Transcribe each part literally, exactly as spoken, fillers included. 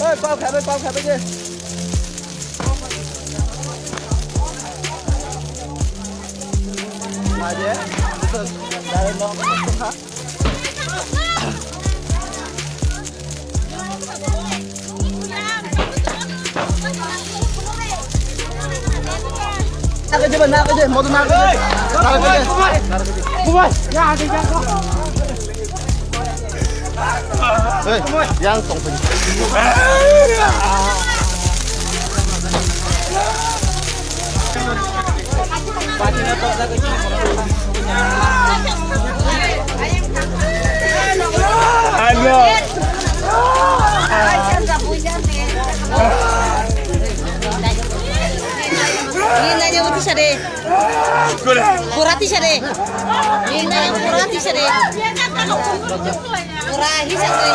Oi, pal khabai, pal khabai je. Aje, betul. Dari lo, ha? Nakaje ba, nakaje, modo nakaje. Nakaje. Hey, yang tong pagi. Ano? Ni nanya mo tisare. Kura tisare. Ni nanya kura tisare. Kura hisare.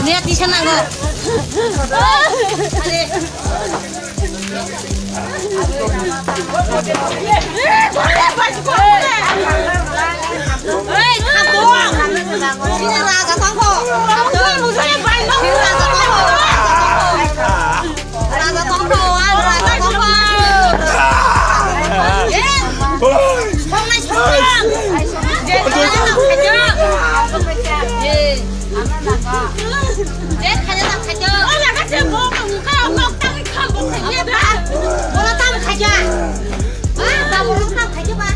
Niya tisa nango. Are. Ei, khatung. Sini raja tongkho. Khatung. Sini raja tongkho. Raja tongkho, ang raja tongkho. Ye. Songnai songnai. Je, songnai songnai. Ye. Je, khaja tang khaja. Ola ka se bo ka u ka o kok tang kha bo khaja da. Bola tang khaja. Ba, ba, bola tang khaja ba.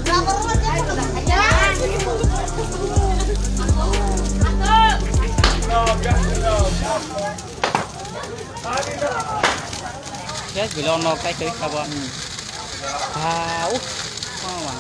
Ba, bola tang khaja. Yes, bilo nok tai kari khabo. Ah, uh, mama.